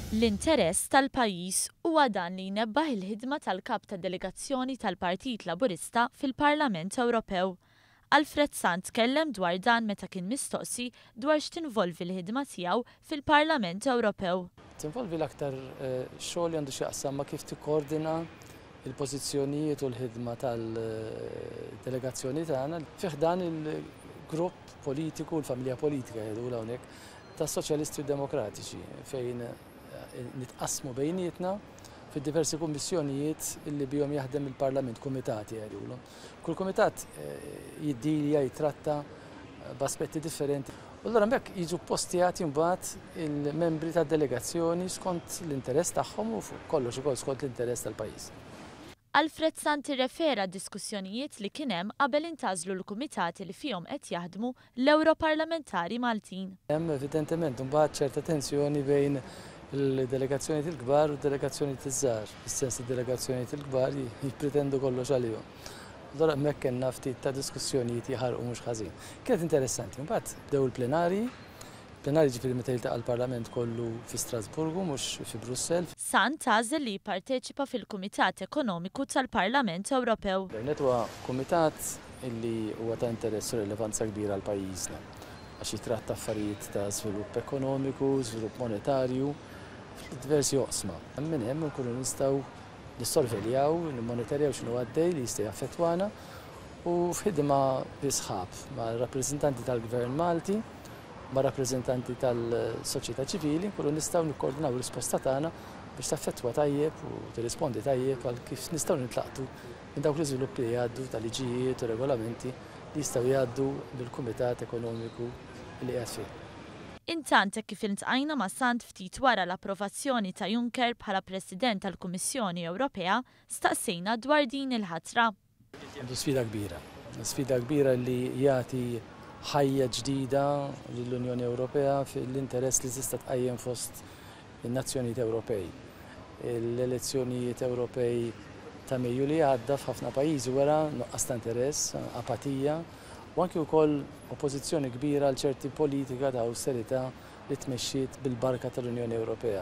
L-interess tal-pajjiż huwa dan li jnebbaħ il-ħidma tal-Kap tad-Delegazzjoni tal-Partit Laburista fil-Parlament Ewropew. Alfred Sant tkellem dwar dan meta kien mistoqsi dwar x'tinvolvi l-ħidma tiegħu fil-Parlament Ewropew. Tinvolvi l-aktar xogħol li għandu x'jaqsam ma' kif tikkoordina l-pożizzjonijiet u l-ħidma tal-delegazzjoni tagħna fi ħdan il-grupp politiku, l-familja politika jgħidulha hawnhekk, tas-Soċjalisti u Demokratiċi fejn nitqassmu bejnietna fid-diversi kummissjonijiet li bihom jaħdem il-Parlament, kumitati jgħidulhom. Kull kumitat jiddilja, jitratta b'aspetti differenti. U allura hemmhekk jiġu ppostjati mbagħad il-membri tad-delegazzjoni skont l-interess tagħhom u fuq kollox ukoll skont l-interess tal-pajjiż. Alfred Sant irrefera għad-diskussjonijiet li kien hemm qabel intgħażlu l-kumitati li fihom qed jaħdmu l-Ewroparlamentari Maltin. Hemm evidentement imbagħad ċerta tensjoni bejn il-delegazzjonijiet il-kbar u d-delegazzjonijiet iż-żgħar, fis-sens li d-delegazzjonijiet il-kbar jippretendu kollox għalihom. Allura hemmhekk kellna ftit ta' diskussjonijiet jaħarqu mhux ħażin. Kienet interessanti. Imbagħad bdew il-plenarji. Plenarji ġifieri meta jiltaqa' l-Parlament kollu fi Strasburgu mhux fi Brussell. Sant għażel li jipparteċipa fil-Kumitat Ekonomiku tal-Parlament Ewropew. L-ewwel huwa kumitat li huwa ta' interess u rilevanza kbira għal pajjiżna għax jitratta affarijiet ta' żvilupp ekonomiku, żvilupp monetarju f'diversi oqsma. Minn hemm inkunu nistgħu nissorveljaw, nimmonitorjaw x'inhu għaddej li jista' jaffettwana u f'ħidma bi sħab ma' rappreżentanti tal-Gvern Malti, ma' rappreżentanti tal-soċjetà ċivili nkunu nistgħu nikkoordinaw ir-risposta tagħna biex taffettwa tajjeb u tirrispondi tajjeb għal kif nistgħu nintlaqtu minn dawk l-iżviluppi li jgħaddu ta' liġijiet u regolamenti li jistgħu jgħaddu mill-Kumitat Ekonomiku li qiegħed fih. Intant hekk kif iltqajna ma' Sant ftit wara l-approvazzjoni ta' Juncker bħala President tal-Kummissjoni Ewropea, staqsejna dwar din il-ħatra. Għandu sfida kbira. Sfida kbira li jagħti ħajja ġdida lill-Unjoni Ewropea fil-interess li tista' tqajjem fost in-nazzjonijiet Ewropej. L-elezzjonijiet Ewropej ta' Mejju li għadda f'ħafna pajjiżi wera nuqqas ta' interess, apatija u anki wkoll oppożizzjoni kbira għal ċerti politika ta' awsterità li tmexxiet bil-barka tal-Unjoni Ewropea.